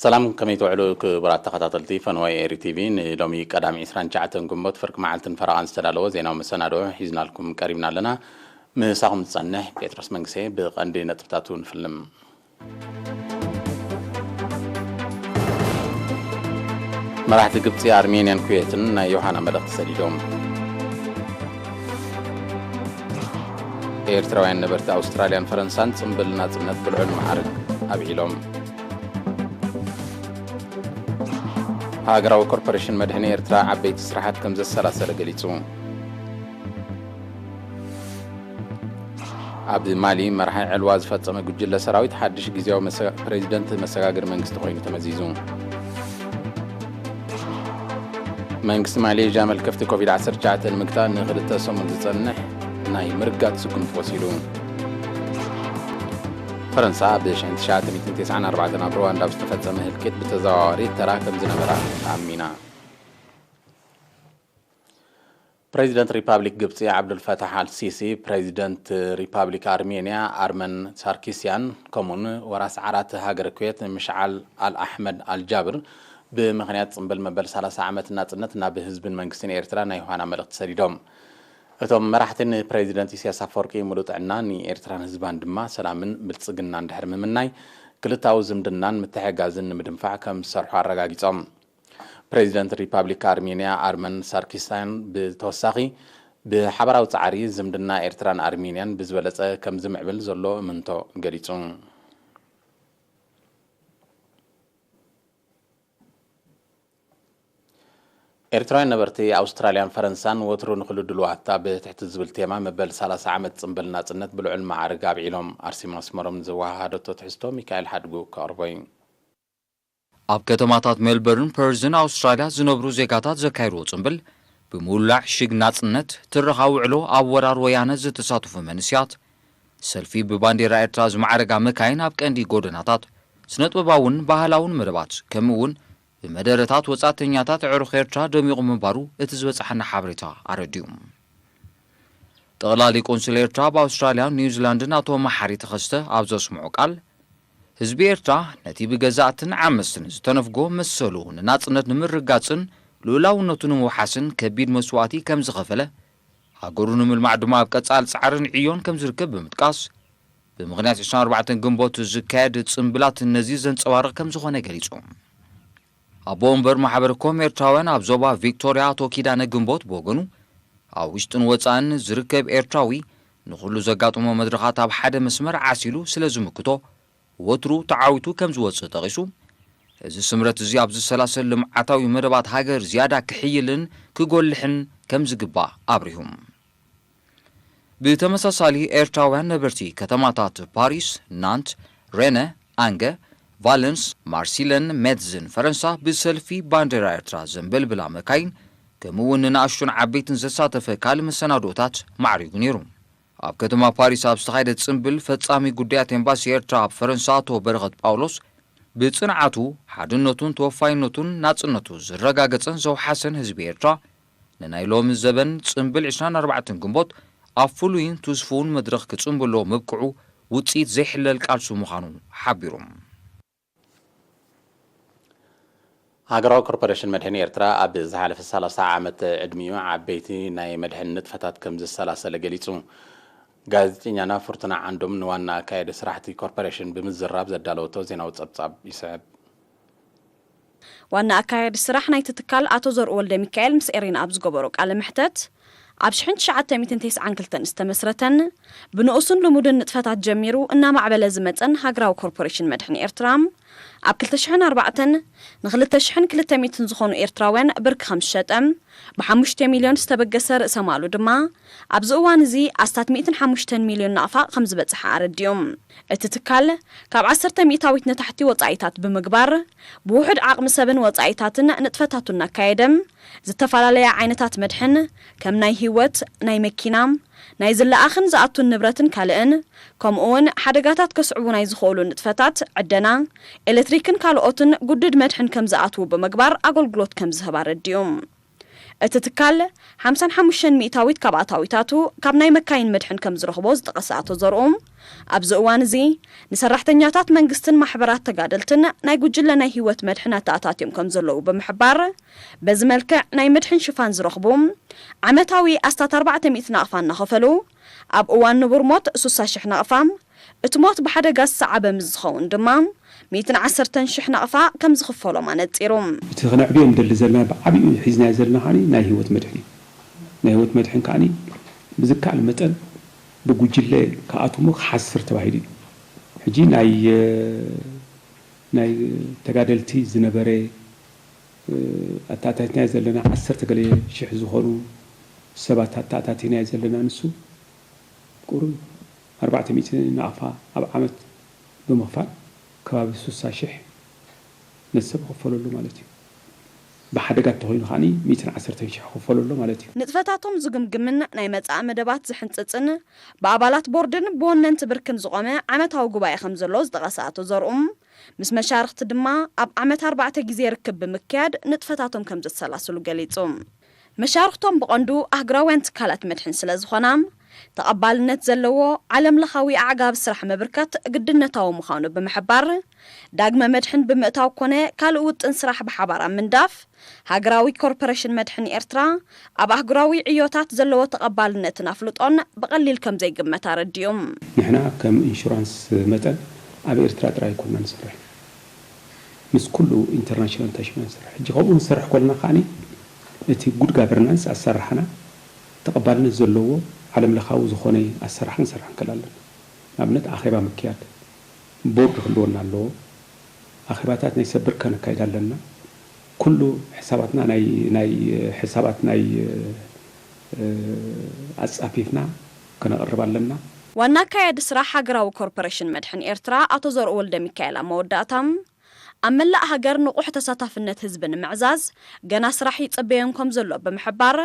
ሰላም፣ ከመይ ትውዕሉ ክቡራት ተኸታተልቲ ፈነወ ኤሪ ቲቪ? ንሎሚ ቀዳሚ ዕስራን ትሽዓተን ግንቦት ፍርቂ መዓልትን ፈረቓን ዝተዳለወ ዜናዊ መሰናድኦ ሒዝናልኩም ቀሪብና ኣለና። ምሳኹም ዝጸንሕ ጴጥሮስ መንግሴ። ብቐንዲ ነጥብታቱ ንፍልም። መራሕቲ ግብጺ፣ ኣርሜንያን ኩዌትን ናይ ዮሃና መልእኽቲ ሰዲዶም። ኤርትራውያን ነበርቲ ኣውስትራልያን ፈረንሳን ጽምብል ናጽነት ብልዑል መዓርግ ኣብዒሎም። ሃገራዊ ኮርፖሬሽን መድሕን ኤርትራ ዓበይቲ ስራሓት ከም ዘሰላሰለ ገሊጹ። ኣብ ማሊ፣ መራሒ ዕልዋ ዝፈጸመ ጉጅለ ሰራዊት ሓድሽ ግዝያዊ መሰ-፣ ፕሬዚደንት መሰጋገሪ መንግስቲ ኮይኑ ተመዚዙ። መንግስቲ ማሌዥያ መልከፍቲ ኮቪድ ዓሰርተ ትሽዓተ ንምግታእ ንኽልተ ሰሙን ዝጸንሕ ናይ ምርጋጥ ስጉምቲ ወሲዱ። ፈረንሳ፣ ብ ሽሕን ትሽዓተ ሚእትን ተስዓን ኣርባዕተን ኣብ ሩዋንዳ ኣብ ዝተፈጸመ ህልቂት ብተዘዋዋሪ ተራ ከም ዝነበራ ተኣሚና። ፕሬዚደንት ሪፓብሊክ ግብጺ ዓብዱልፈታሕ ኣልሲሲ፣ ፕሬዚደንት ሪፓብሊክ ኣርሜንያ ኣርመን ሳርኪስያን፣ ከምኡውን ወራስ ዓራት ሃገረ ኩዌት ምሽዓል ኣልኣሕመድ ኣልጃብር፣ ብምኽንያት ጽምብል መበል ሰላሳ ዓመት ናጽነት ናብ ህዝብን መንግስትን ኤርትራ ናይ ዮሃና መልእኽቲ ሰዲዶም። እቶም መራሕቲ ንፕሬዚደንት ኢሳያስ ኣፈወርቂ ምሉእ ጥዕና፣ ንኤርትራን ህዝባን ድማ ሰላምን ብልጽግናን ድሕሪ ምምናይ፣ ክልታዊ ዝምድናን ምትሕግጋዝን ንምድንፋዕ ከም ዝሰርሑ ኣረጋጊጾም። ፕሬዚደንት ሪፓብሊክ ኣርሜንያ ኣርመን ሳርኪስታን ብተወሳኺ፣ ብሓባራዊ ጻዕሪ ዝምድና ኤርትራን ኣርሜንያን ብዝበለጸ ከም ዝምዕብል ዘሎ እምንቶ ገሊጹ። ኤርትራውያን ነበርቲ ኣውስትራልያን ፈረንሳን ወትሩ ንኹሉ ድልዋት ኣብ ትሕቲ ዝብል ቴማ መበል ሰላሳ ዓመት ጽምብል ናጽነት ብልዑል መዓርግ ኣብዒሎም። ኣርሴማ ኣስመሮም ዘወሃሃደቶ ትሕዝቶ ሚካኤል ሓድጉ ከቕርቦ እዩ። ኣብ ከተማታት ሜልበርን ፐርዝን ኣውስትራልያ ዝነብሩ ዜጋታት ዘካየድዎ ጽምብል፣ ብምውላዕ ሽግ ናጽነት፣ ትረኻ ውዕሎ ኣብ ወራር ወያነ ዝተሳተፉ መንስያት፣ ሰልፊ ብባንዴራ ኤርትራ ዝማዕረጋ መካይን ኣብ ቀንዲ ጎደናታት፣ ስነጥበባውን ባህላውን መደባት፣ ከምኡ እውን ብመደረታት ወጻእተኛታት ኣዕሩኽ ኤርትራ ደሚቑ ምንባሩ እቲ ዝበጽሓና ሓበሬታ ኣረዲኡ። ጠቕላሊ ቆንስል ኤርትራ ኣብ ኣውስትራልያን ኒውዚላንድን ኣቶ መሓሪ ተኸስተ ኣብ ዘስምዖ ቃል፣ ህዝቢ ኤርትራ ነቲ ብገዛእትን ዓመስትን ዝተነፍጎ መሰሉ ንናጽነት ንምርጋጽን ልኡላውነቱ ንምውሓስን ከቢድ መስዋእቲ ከም ዝኸፈለ፣ ሃገሩ ንምልማዕ ድማ ኣብ ቀጻሊ ጻዕርን ዕዮን ከም ዝርከብ ብምጥቃስ፣ ብምኽንያት ዕስራን ኣርባዕተን ግንቦት ዝካየድ ጽምብላት ነዚ ዘንጸባርቕ ከም ዝኾነ ገሊጹ። ኣቦ ወንበር ማሕበር ኮም ኤርትራውያን ኣብ ዞባ ቪክቶርያ ኣቶ ኪዳነ ግንቦት ብወገኑ፣ ኣብ ውሽጥን ወጻእን ዝርከብ ኤርትራዊ ንኹሉ ዘጋጥሞ መድረኻት ኣብ ሓደ መስመር ዓሲሉ ስለ ዝምክቶ፣ ወትሩ ተዓዊቱ ከም ዝወጽእ ጠቒሱ፣ እዚ ስምረት እዚ ኣብ ዝሰላሰል ልምዓታዊ መደባት ሃገር ዝያዳ ክሕይልን ክጎልሕን ከም ዝግባእ ኣብሪሁ። ብተመሳሳሊ፣ ኤርትራውያን ነበርቲ ከተማታት ፓሪስ፣ ናንት፣ ሬነ፣ ኣንገ፣ ቫለንስ፣ ማርሲለን ሜትዝን ፈረንሳ ብሰልፊ ባንዴራ ኤርትራ ዘንበልብላ መካይን፣ ከምኡ እውን ንንኣሽቱን ዓበይትን ዘሳተፈ ካልእ መሰናድኦታት ማዕሪጉ ነይሩ። ኣብ ከተማ ፓሪስ ኣብ ዝተኻየደ ጽምብል፣ ፈጻሚ ጉዳያት ኤምባሲ ኤርትራ ኣብ ፈረንሳ ኣቶ በረኸት ጳውሎስ፣ ብጽንዓቱ፣ ሓድነቱን ተወፋይነቱን ናጽነቱ ዝረጋገጸን ዘውሓሰን ህዝቢ ኤርትራ፣ ንናይ ሎሚ ዘበን ጽምብል ዕስራን ኣርባዕተን ግንቦት ኣብ ፍሉይን ትስፉውን መድረኽ ክጽንብሎ ምብቅዑ ውጽኢት ዘይሕለል ቃልሱ ምዃኑ ሓቢሩ። ሃገራዊ ኮርፖሬሽን መድሕን ኤርትራ ኣብ ዝሓለፈ ሰላሳ ዓመት ዕድሚኡ ዓበይቲ ናይ መድሕን ንጥፈታት ከም ዘሰላሰለ ገሊጹ። ጋዜጠኛና ፍርቱና ዓንዶም ንዋና ኣካያዲ ስራሕቲ ኮርፖሬሽን ብምዝራብ ዘዳለወቶ ዜናዊ ጸብጻብ ይስዕብ። ዋና ኣካያዲ ስራሕ ናይቲ ትካል ኣቶ ዘርኡ ወልደ ሚካኤል ምስ ኤሪና ኣብ ዝገበሮ ቃለ መሕተት፣ ኣብ ሽሕን ትሽዓተ ሚእትን ተስዓን ክልተን ዝተመስረተን ብንኡስን ልሙድን ንጥፈታት ጀሚሩ እናማዕበለ ዝመጸን ሃገራዊ ኮርፖሬሽን መድሕን ኤርትራ፣ ኣብ ክልተ ሽሕን ኣርባዕተን ንክልተ ሽሕን ክልተ ሚእትን ዝኾኑ ኤርትራውያን ብርኪ ከም ዝሸጠ፣ ብሓሙሽተ ሚልዮን ዝተበገሰ ርእሰ ማሉ ድማ ኣብዚ እዋን እዚ ኣስታት ሚእትን ሓሙሽተን ሚልዮን ናቕፋ ከም ዝበጽሓ ኣረዲኡ። እቲ ትካል ካብ ዓሰርተ ሚእታዊት ንታሕቲ ወጻኢታት ብምግባር፣ ብውሑድ ዓቕሚ ሰብን ወጻኢታትን ንጥፈታቱ እናካየደ፣ ዝተፈላለያ ዓይነታት መድሕን፣ ከም ናይ ህይወት፣ ናይ መኪና፣ ናይ ዝለኣኽን ዝኣቱን ንብረትን ካልእን፣ ከምኡ እውን ሓደጋታት ከስዕቡ ናይ ዝኽእሉ ንጥፈታት ዕደና፣ ኤሌክትሪክን ካልኦትን ጉድድ መድሕን ከም ዝኣትዉ ብምግባር ኣገልግሎት ከም ዝህብ ኣረዲኡ። እቲ ትካል ሓምሳን ሓሙሽተን ሚእታዊት ካብ ኣታዊታቱ ካብ ናይ መካይን መድሕን ከም ዝረኽቦ ዝጠቐሰ ኣቶ ዘርኡ፣ ኣብዚ እዋን እዚ ንሰራሕተኛታት መንግስትን ማሕበራት ተጋደልትን ናይ ጉጅለ ናይ ህይወት መድሕን ኣተኣታትዮም ከም ዘለዉ ብምሕባር፣ በዚ መልክዕ ናይ መድሕን ሽፋን ዝረኽቡ ዓመታዊ ኣስታት ኣርባዕተ ሚእቲ ናቕፋ እናኸፈሉ፣ ኣብ እዋን ንቡር ሞት ሱሳ ሽሕ ናቕፋ፣ እቲ ሞት ብሓደጋ ዝሰዓበ ምስ ዝኸውን ድማ ሚእትን ዓሰርተን ሽሕ ናቕፋ ከም ዝኽፈሎም ኣነጺሩ። እቲ ክነዕብዮ ንደሊ ዘለና ብዓቢኡ ሒዝናዮ ዘለና ከዓኒ ናይ ህይወት መድሕን እዩ። ናይ ህይወት መድሕን ከዓኒ ብዝከኣል መጠን ብጉጅለ ክኣትዉ ክሓስር ተባሂሉ እዩ። ሕጂ ናይ፣ ናይ ተጋደልቲ ዝነበረ፣ ኣተኣታቲናዮ ዘለና ዓሰርተ ገለ ሽሕ ዝኾኑ ሰባት ኣተኣታቲናዮ ዘለና ንሱ ቁሩብ ኣርባዕተ ሚእቲ ናቕፋ ኣብ ዓመት ብምኽፋል ከባቢ ስሳ ሽሕ ነቲ ሰብ ክኽፈለሉ ማለት እዩ። ብሓደጋ እንተኾይኑ ከዓኒ ሚእትን ዓሰርተን ሽሕ ክኽፈለሉ ማለት እዩ። ንጥፈታቶም ዝግምግምን ናይ መጻኢ መደባት ዝሕንጽጽን ብኣባላት ቦርድን ብወነንቲ ብርክን ዝቖመ ዓመታዊ ጉባኤ ከም ዘሎ ዝጠቐሰ ኣቶ ዘርኡም፣ ምስ መሻርኽቲ ድማ ኣብ ዓመት ኣርባዕተ ግዜ ርክብ ብምክያድ ንጥፈታቶም ከም ዘሰላስሉ ገሊጹ። መሻርኽቶም ብቐንዱ ኣህጉራውያን ትካላት መድሕን ስለ ዝኾና፣ ተቐባልነት ዘለዎ ዓለም ለኻዊ ኣዕጋቢ ስራሕ ምብርከት ግድነታዊ ምዃኑ ብምሕባር፣ ዳግመ መድሕን ብምእታው ኮነ ካልእ ውጥን ስራሕ ብሓባር ኣብ ምንዳፍ፣ ሃገራዊ ኮርፖሬሽን መድሕን ኤርትራ ኣብ ኣህጉራዊ ዕዮታት ዘለዎ ተቐባልነትን ኣፍልጦን ብቐሊል ከም ዘይግመት ኣረዲኡ። ንሕና ከም ኢንሹራንስ መጠን ኣብ ኤርትራ ጥራይ ኣይኮንና ንሰርሕ፣ ምስ ኩሉ ኢንተርናሽናል ታሽና ንሰርሕ። ሕጂ ከምኡ ንሰርሕ ኮለና ከዓኒ እቲ ጉድ ጋቨርናንስ ኣሰራርሓና ተቐባልነት ዘለዎ ዓለም ለኻዊ ዝኾነ ኣሰራርሓ ክንሰርሕ ንክእል ኣለና። ንኣብነት ኣኼባ ምክያድ፣ ቦርድ ክህልወና ኣለዎ። ኣኼባታት ናይ ሰብ ብርከ ነካይድ ኣለና። ኩሉ ሕሳባትና ናይ፣ ናይ ሕሳባት ናይ፣ እ፣ ኣጻፊፍና ከነቕርብ ኣለና። ዋና ኣካያዲ ስራሕ ሃገራዊ ኮርፖሬሽን መድሕን ኤርትራ ኣቶ ዘርኡ ወልደ ሚካኤል ኣብ መወዳእታ፣ ኣብ መላእ ሃገር ንቑሕ ተሳታፍነት ህዝቢ ንምዕዛዝ ገና ስራሕ ይጽበዮም ከም ዘሎ ብምሕባር፣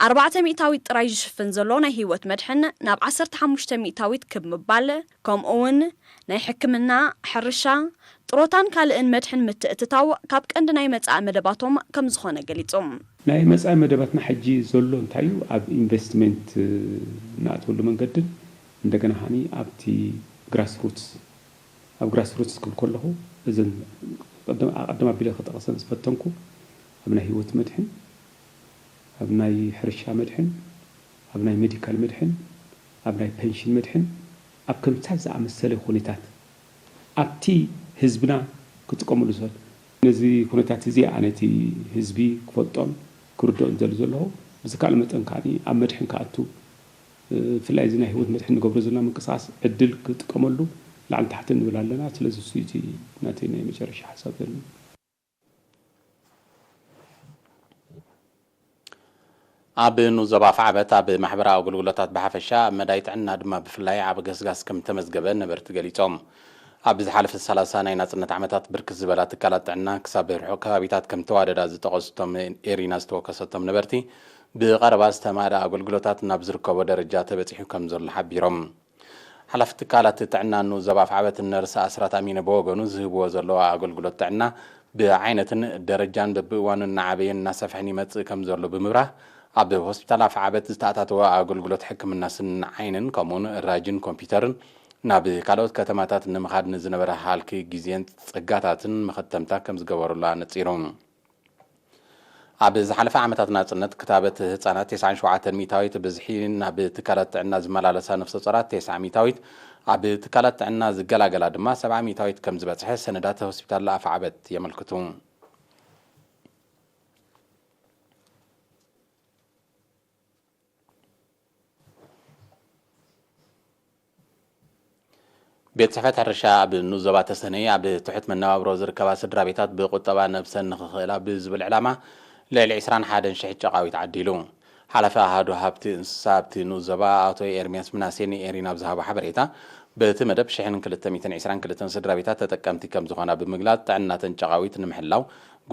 ኣርባዕተ ሚእታዊት ጥራይ ዝሽፍን ዘሎ ናይ ህይወት መድሕን ናብ ዓሰርተ ሓሙሽተ ሚእታዊት ክብ ምባል፣ ከምኡ እውን ናይ ሕክምና፣ ሕርሻ፣ ጥሮታን ካልእን መድሕን ምትእትታው ካብ ቀንዲ ናይ መጻኢ መደባቶም ከም ዝኾነ ገሊጾም። ናይ መጻኢ መደባትና ሕጂ ዘሎ እንታይ እዩ? ኣብ ኢንቨስትመንት ንኣትወሉ መንገድን እንደገና ሃኒ ኣብቲ ግራስሩትስ፣ ኣብ ግራስሩትስ ክብል ከለኹ እዘን ቅድም፣ ኣቐድም ኣቢለ ክጠቕሰን ዝፈተንኩ ኣብ ናይ ህይወት መድሕን፣ ኣብ ናይ ሕርሻ መድሕን፣ ኣብ ናይ ሜዲካል መድሕን፣ ኣብ ናይ ፔንሽን መድሕን፣ ኣብ ከምታ ዝኣመሰለ ኩነታት ኣብቲ ህዝብና ክጥቀመሉ ዝኽእል። ነዚ ኩነታት እዚ ኣነ እቲ ህዝቢ ክፈልጦን ክርድኦን ዝደሊ ዘለኹ፣ ብዝከኣል መጠን ከኣ ኣብ መድሕን ክኣቱ፣ ብፍላይ እዚ ናይ ህይወት መድሕን ንገብሮ ዘለና ምንቅስቓስ ዕድል ክጥቀመሉ ላዕሊ ታሕቲ ንብል ኣለና። ስለዚ እሱ እቲ ናተይ ናይ መጨረሻ ሓሳብ ዘሎ። ኣብ ንኡስ ዞባ ኣፍዓበት ኣብ ማሕበራዊ ኣገልግሎታት ብሓፈሻ፣ ኣብ መዳይ ጥዕና ድማ ብፍላይ ዓቢ ገስጋስ ከም ተመዝገበ ነበርቲ ገሊጾም። ኣብ ዝሓለፈ ሰላሳ ናይ ናጽነት ዓመታት ብርክት ዝበላ ትካላት ጥዕና ክሳብ ርሑቕ ከባቢታት ከም ተዋደዳ ዝጠቐሱ እቶም ኤሪና ዝተወከሰቶም ነበርቲ፣ ብቐረባ ዝተማልኣ ኣገልግሎታት ናብ ዝርከቦ ደረጃ ተበጺሑ ከም ዘሎ ሓቢሮም። ሓላፊ ትካላት ጥዕና ንኡስ ዞባ ኣፍዓበት ነርስ ኣስራት ኣሚነ ብወገኑ ዝህብዎ ዘለዋ ኣገልግሎት ጥዕና ብዓይነትን ደረጃን በብእዋኑ እናዓበየን እናሰፍሐን ይመጽእ ከም ዘሎ ብምብራህ፣ ኣብ ሆስፒታል ኣፍዓበት ዝተኣታተወ ኣገልግሎት ሕክምና ስንን ዓይንን ከምኡውን ራጅን ኮምፒውተርን ናብ ካልኦት ከተማታት ንምኻድ ንዝነበረ ሃልኪ ግዜን ጸጋታትን መኸተምታ ከም ዝገበሩላ ነጺሩ። ኣብ ዝሓለፈ ዓመታት ናጽነት ክታበት ህጻናት ተስዓን ሸውዓተን ሚእታዊት ብዝሒ፣ ናብ ትካላት ጥዕና ዝመላለሳ ነፍሰ ጾራት ተስዓ ሚእታዊት፣ ኣብ ትካላት ጥዕና ዝገላገላ ድማ ሰብዓ ሚእታዊት ከም ዝበጽሐ ሰነዳት ሆስፒታል ኣፍዓበት የመልክቱ። ቤት ጽሕፈት ሕርሻ ኣብ ንኡስ ዞባ ተሰነይ፣ ኣብ ትሑት መነባብሮ ዝርከባ ስድራ ቤታት ብቁጠባ ነብሰን ንኽኽእላ ብዝብል ዕላማ፣ ልዕሊ ዕስራን ሓደን ሽሕ ጨቓዊት ዓዲሉ። ሓላፊ ኣሃዱ ሃብቲ እንስሳ ኣብቲ ንኡስ ዞባ ኣቶ ኤርምያስ ምናሴ ንኤሪና ኣብ ዝሃቦ ሓበሬታ፣ በቲ መደብ ሽሕን ክልተ ሚእትን ዕስራን ክልተን ስድራ ቤታት ተጠቀምቲ ከም ዝኾና ብምግላጽ፣ ጥዕናተን ጨቓዊት ንምሕላው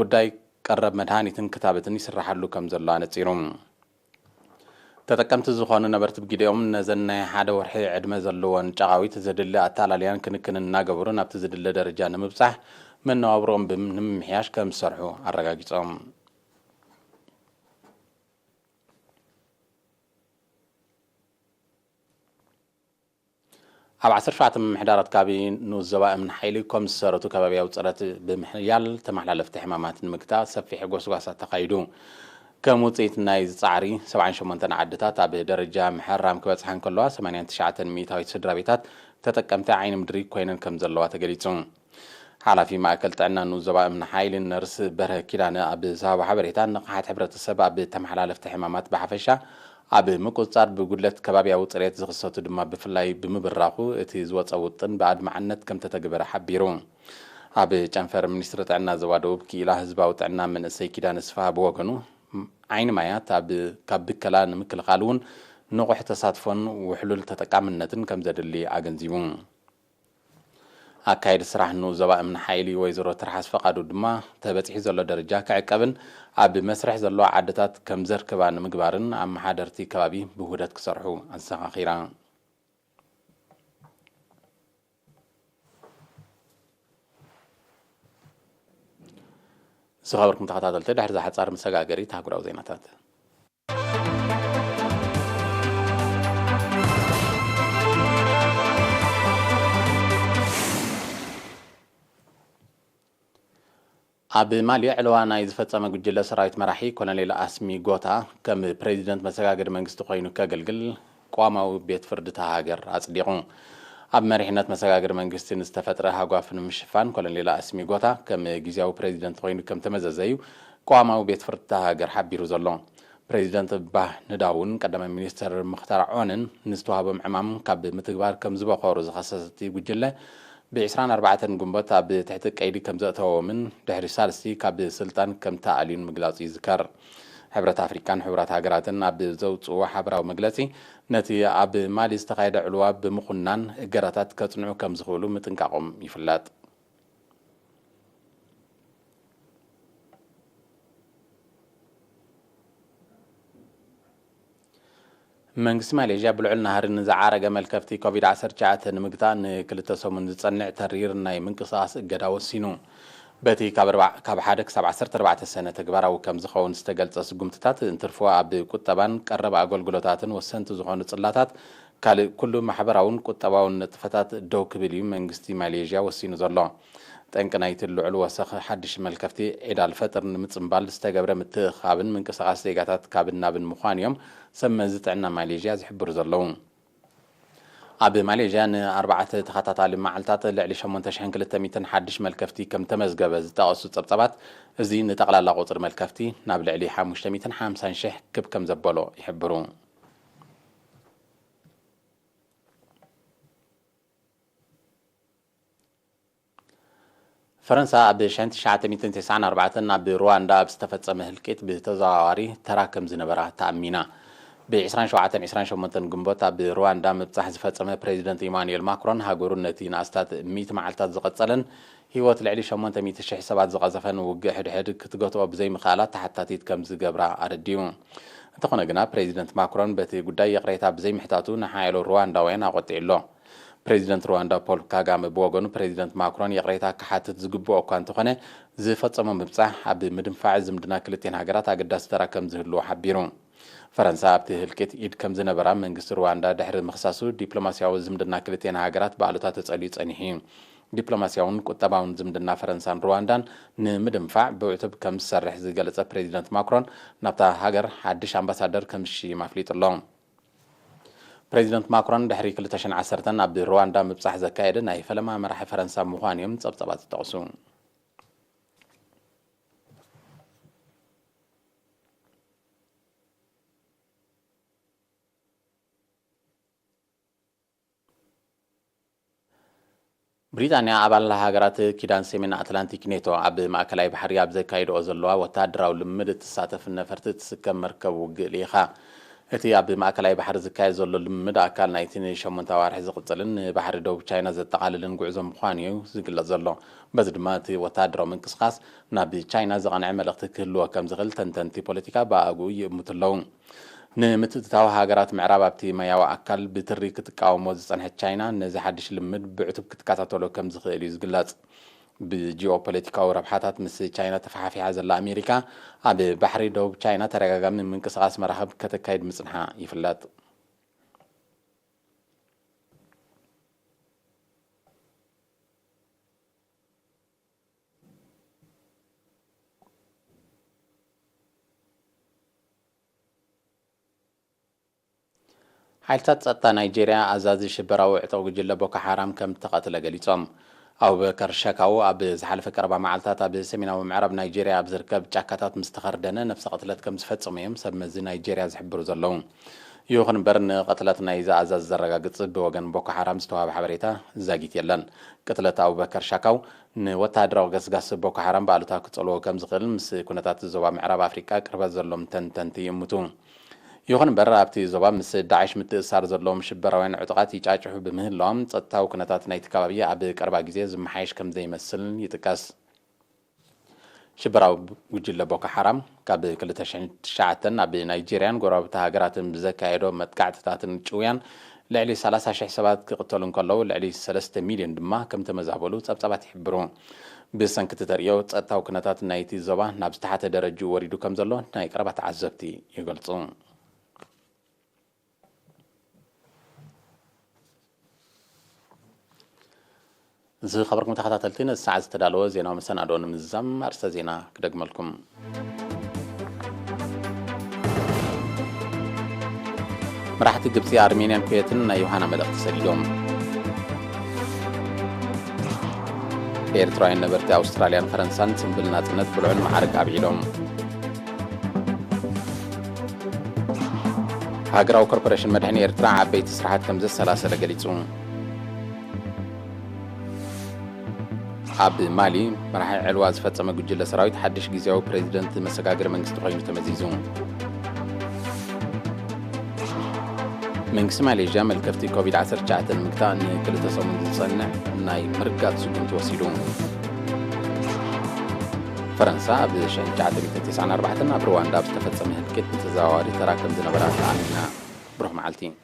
ጉዳይ ቀረብ መድሃኒትን ክታበትን ይስራሓሉ ከም ዘሎ ኣነጺሩ። ተጠቀምቲ ዝኾኑ ነበርቲ ብግዲኦም፣ ነዘን ናይ ሓደ ወርሒ ዕድመ ዘለወን ጨቓዊት ዘድሊ ኣተኣላልያን ክንክንን እናገበሩ ናብቲ ዝድለ ደረጃ ንምብጻሕ መነባብሮኦም ብም-፣ ንምምሕያሽ ከም ዝሰርሑ ኣረጋጊጾም። ኣብ ዓሰርተ ሸውዓተ ምምሕዳራት ከባቢ ንኡስ ዞባ እምኒ ሓይሊ ኮም ዝሰረቱ ከባብያዊ ጽረት ብምሕያል ተመሓላለፍቲ ሕማማት ንምግታእ ሰፊሕ ጎስጓሳት ተኻይዱ። ከም ውጽኢት ናይዚ ጻዕሪ፣ ሰብዓን ሸሞንተን ዓድታት ኣብ ደረጃ ምሕራም ክበጽሓ እንከለዋ፣ ሰማንያን ትሽዓተን ሚእታዊት ስድራ ቤታት ተጠቀምቲ ዓይኒ ምድሪ ኮይነን ከም ዘለዋ ተገሊጹ። ሓላፊ ማእከል ጥዕና ንኡስ ዞባ እምኒ ሓይሊ ነርስ በርሀ ኪዳነ ኣብ ዝሃቦ ሓበሬታ፣ ንቕሓት ሕብረተሰብ ኣብ ተመሓላለፍቲ ሕማማት ብሓፈሻ፣ ኣብ ምቁጽጻር ብጉድለት ከባብያዊ ጽሬት ዝኽሰቱ ድማ ብፍላይ ብምብራኹ፣ እቲ ዝወጸ ውጥን ብኣድማዕነት ከም ተተግበረ ሓቢሩ። ኣብ ጨንፈር ሚኒስትሪ ጥዕና ዞባ ደቡብ ክኢላ ህዝባዊ ጥዕና መንእሰይ ኪዳነ ስፍሃ ብወገኑ፣ ዓይኒ ማያት ኣብ፣ ካብ ብከላ ንምክልኻል እውን ንቑሕ ተሳትፎን ውሕሉል ተጠቃምነትን ከም ዘድሊ ኣገንዚቡ። ኣካየዲ ስራሕ ንኡስ ዞባ እምኒ ሓይሊ ወይዘሮ ትርሓስ ፈቓዱ ድማ፣ ተበጺሑ ዘሎ ደረጃ ክዕቀብን ኣብ መስርሕ ዘለዋ ዓድታት ከም ዘርክባ ንምግባርን ኣመሓደርቲ ከባቢ ብውህደት ክሰርሑ ኣዘኻኺራ። ዝኸበርኩም ተኸታተልቲ፣ ድሕሪ እዛ ሓጻር መሰጋገሪት ኣህጉራዊ ዜናታት። ኣብ ማሊ ዕልዋ ናይ ዝፈጸመ ጉጅለ ሰራዊት መራሒ ኮሎኔል ኣስሚ ጎታ ከም ፕሬዚደንት መሰጋገሪ መንግስቲ ኮይኑ ከገልግል ቅዋማዊ ቤት ፍርዲ እታ ሃገር ኣጽዲቑ። ኣብ መሪሕነት መሰጋገሪ መንግስቲ ንዝተፈጥረ ሃጓፍ ንምሽፋን ኮሎኔል ኣስሚ ጎታ ከም ግዝያዊ ፕሬዚደንት ኮይኑ ከም ተመዘዘ እዩ ቅዋማዊ ቤት ፍርዲ እታ ሃገር ሓቢሩ ዘሎ። ፕሬዚደንት ባህ ንዳውን ቀዳማይ ሚኒስተር ምኽታር ዖንን ንዝተዋህቦም ዕማም ካብ ምትግባር ከም ዝበኸሩ ዝኸሰሰ እቲ ጉጅለ፣ ብ ዕስራን ኣርባዕተን ግንቦት ኣብ ትሕቲ ቀይዲ ከም ዘእተዎምን ድሕሪ ሳልስቲ ካብ ስልጣን ከም ተኣልዩን ምግላጹ ይዝከር። ሕብረት ኣፍሪቃን ሕቡራት ሃገራትን ኣብ ዘውጽእዎ ሓበራዊ መግለጺ፣ ነቲ ኣብ ማሊ ዝተኻየደ ዕልዋ ብምኹናን እገዳታት ከጽንዑ ከም ዝኽእሉ ምጥንቃቖም ይፍለጥ። መንግስቲ ማሌዥያ ብልዑል ናህሪ ንዝዓረገ መልከፍቲ ኮቪድ ዓሰርተ ትሽዓተ ንምግታእ ንክልተ ሰሙን ዝጸንዕ ተሪር ናይ ምንቅስቓስ እገዳ ወሲኑ። በቲ ካብ ኣርባ-፣ ካብ ሓደ ክሳብ ዓሰርተ ኣርባዕተ ሰነ ተግባራዊ ከም ዝኸውን ዝተገልጸ ስጉምትታት እንትርፎ ኣብ ቁጠባን ቀረብ ኣገልግሎታትን ወሰንቲ ዝኾኑ ጽላታት ካልእ ኩሉ ማሕበራውን ቁጠባውን ንጥፈታት ደው ክብል እዩ መንግስቲ ማሌዥያ ወሲኑ ዘሎ። ጠንቂ ናይቲ ልዑል ወሰኽ ሓድሽ መልከፍቲ ዒድ ኣልፈጥር ንምጽንባል ዝተገብረ ምትእኽኻብን ምንቅስቓስ ዜጋታት ካብን ናብን ምዃን እዮም ሰብ መዚ ጥዕና ማሌዥያ ዝሕብሩ ዘለዉ። ኣብ ማሌዥያ ንኣርባዕተ ተኸታታሊ መዓልታት ልዕሊ ሸሞንተ ሽሕን ክልተ ሚእትን ሓድሽ መልከፍቲ ከም ተመዝገበ ዝጠቐሱ ጸብጻባት፣ እዚ ንጠቕላላ ቁጽሪ መልከፍቲ ናብ ልዕሊ ሓሙሽተ ሚእትን ሓምሳን ሽሕ ክብ ከም ዘበሎ ይሕብሩ። ፈረንሳ ኣብ ሽሕን ትሽዓተ ሚእትን ተስዓን ኣርባዕተን ኣብ ሩዋንዳ ኣብ ዝተፈጸመ ህልቂት ብተዘዋዋሪ ተራ ከም ዝነበራ ተኣሚና። ብ ዕስራን ሸውዓተን ዕስራን ሸሞንተን ግንቦት ኣብ ሩዋንዳ ምብጻሕ ዝፈጸመ ፕሬዚደንት ኢማኑኤል ማክሮን፣ ሃገሩ ነቲ ንኣስታት ሚእቲ መዓልታት ዝቐጸለን ህይወት ልዕሊ ሸሞንተ ሚእቲ ሽሕ ሰባት ዝቐዘፈን ውግእ ሕድሕድ ክትገትኦ ብዘይምኽኣላ ተሓታቲት ከም ዝገብራ ኣረዲኡ። እንተኾነ ግና፣ ፕሬዚደንት ማክሮን በቲ ጉዳይ ይቕሬታ ብዘይምሕታቱ ንሓያሎ ሩዋንዳውያን ኣቖጢዑ ኣሎ። ፕሬዚደንት ሩዋንዳ ፖል ካጋመ ብወገኑ፣ ፕሬዚደንት ማክሮን ይቕሬታ ክሓትት ዝግብኦ እኳ እንተኾነ፣ ዝፈጸሞ ምብጻሕ ኣብ ምድንፋዕ ዝምድና ክልቲኤን ሃገራት ኣገዳሲ ተራ ከም ዝህልዎ ሓቢሩ። ፈረንሳ ኣብቲ ህልቂት ኢድ ከም ዝነበራ መንግስቲ ሩዋንዳ ድሕሪ ምኽሳሱ፣ ዲፕሎማስያዊ ዝምድና ክልቲኤን ሃገራት ብኣሉታ ተጸልዩ ጸኒሑ እዩ። ዲፕሎማስያውን ቁጠባውን ዝምድና ፈረንሳን ሩዋንዳን ንምድንፋዕ ብዕቱብ ከም ዝሰርሕ ዝገለጸ ፕሬዚደንት ማክሮን፣ ናብታ ሃገር ሓድሽ ኣምባሳደር ከም ዝሽይም ኣፍሊጡ ኣሎ። ፕሬዚደንት ማክሮን ድሕሪ ክልተ ሽሕን ዓሰርተን ኣብ ሩዋንዳ ምብጻሕ ዘካየደ ናይ ፈለማ መራሒ ፈረንሳ ምዃኑ እዮም ጸብጻባት ዝጠቕሱ። ብሪጣንያ ኣባል ሃገራት ኪዳን ሰሜን ኣትላንቲክ ኔቶ ኣብ ማእከላይ ባሕሪ ኣብ ዘካይድኦ ዘለዋ ወተሃደራዊ ልምምድ እትሳተፍ ነፈርቲ እትስከም መርከብ ውግእ ልኢኻ። እቲ ኣብ ማእከላይ ባሕሪ ዝካየድ ዘሎ ልምምድ ኣካል ናይቲ ንሸሞንተ ኣዋርሕ ዝቕጽልን ንባሕሪ ደቡብ ቻይና ዘጠቓልልን ጉዕዞ ምዃኑ እዩ ዝግለጽ ዘሎ። በዚ ድማ እቲ ወተሃደራዊ ምንቅስቓስ ናብ ቻይና ዝቐንዐ መልእኽቲ ክህልዎ ከም ዝኽእል ተንተንቲ ፖለቲካ ብኣግኡ ይእምቱ ኣለዉ። ንምትእትታው ሃገራት ምዕራብ ኣብቲ ማያዊ ኣካል ብትሪ ክትቃወሞ ዝጸንሐት ቻይና፣ ነዚ ሓድሽ ልምድ ብዕቱብ ክትከታተሎ ከም ዝኽእል እዩ ዝግለጽ። ብጂኦፖለቲካዊ ረብሓታት ምስ ቻይና ተፈሓፊሓ ዘላ ኣሜሪካ፣ ኣብ ባሕሪ ደቡብ ቻይና ተደጋጋሚ ምንቅስቓስ መራኽብ ከተካይድ ምጽንሓ ይፍለጥ። ሓይልታት ጸጥታ ናይጄርያ ኣዛዚ ሽበራዊ ዕጡቕ ጉጅለ ቦኮ ሓራም ከም እተቐትለ ገሊጾም። ኣቡበከር ሸካው ኣብ ዝሓለፈ ቀረባ መዓልታት ኣብ ሰሜናዊ ምዕራብ ናይጄርያ ኣብ ዝርከብ ጫካታት ምስ ተኸርደነ ነፍሰ ቅትለት ከም ዝፈጸሙ እዮም ሰብ መዚ ናይጄርያ ዝሕብሩ ዘለዉ። ይኹን እምበር ንቕትለት ናይዚ ኣዛዚ ዘረጋግጽ ብወገን ቦኮ ሓራም ዝተዋህበ ሓበሬታ ዛጊት የለን። ቅትለት ኣቡበከር ሻካው ንወተሃደራዊ ገስጋስ ቦኮ ሓራም ብኣሉታ ክጸልዎ ከም ዝኽእል ምስ ኩነታት ዞባ ምዕራብ ኣፍሪቃ ቅርበት ዘሎም ተንተንቲ ይእምቱ። ይኹን እምበር ኣብቲ ዞባ ምስ ዳዕሽ ምትእስሳር ዘለዎም ሽበራውያን ዕጡቓት ይጫጭሑ ብምህላዎም ጸጥታዊ ኩነታት ናይቲ ከባቢ ኣብ ቀረባ ግዜ ዝመሓየሽ ከም ዘይመስል ይጥቀስ። ሽበራዊ ጉጅለ ቦኮ ሓራም ካብ ክልተ ሽሕን ትሽዓተን ኣብ ናይጄርያን ጎረባብቲ ሃገራትን ብዘካየዶ መጥቃዕትታትን ጭውያን ልዕሊ ሰላሳ ሽሕ ሰባት ክቕተሉ እንከለዉ ልዕሊ ሰለስተ ሚልዮን ድማ ከም ተመዛበሉ ጸብጻባት ይሕብሩ። ብሰንኪ እቲ ተርእዮ ጸጥታዊ ኩነታት ናይቲ ዞባ ናብ ዝተሓተ ደረጅኡ ወሪዱ ከም ዘሎ ናይ ቀረባ ተዓዘብቲ ይገልጹ። ዝኸበርኩም ተኸታተልቲ፣ ነዚ ሰዓት ዝተዳለወ ዜናዊ መሰናድኦ ንምዝዛም ኣርእስተ ዜና ክደግመልኩም። መራሕቲ ግብጺ፣ ኣርሜንያን ኩዌትን ናይ ዮሃና መልእኽቲ ሰዲዶም። ኤርትራውያን ነበርቲ ኣውስትራልያን ፈረንሳን ጽምብል ናጽነት ብልዑል መዓርግ ኣብዒሎም። ሃገራዊ ኮርፖሬሽን መድሕን ኤርትራ ዓበይቲ ስራሓት ከም ዘሰላሰለ ገሊጹ። ኣብ ማሊ መራሒ ዕልዋ ዝፈጸመ ጉጅለ ሰራዊት ሓድሽ ግዝያዊ ፕሬዚደንት መሰጋገሪ መንግስቲ ኮይኑ ተመዚዙ። መንግስቲ ማሌዥያ መልከፍቲ ኮቪድ ዓሰርተ ትሽዓተ ንምግታእ ንክልተ ሰሙን ዝጸንዕ ናይ ምርጋጥ ስጉምቲ ወሲዱ። ፈረንሳ ኣብ ሺሕ ትሽዓተ ሚእትን ተስዓን ኣርባዕተን ኣብ ሩዋንዳ ኣብ ዝተፈጸመ ህልቂት ብተዘዋዋሪ ተራ ከም ዝነበራ ተኣሚና። ብሩኽ መዓልቲ።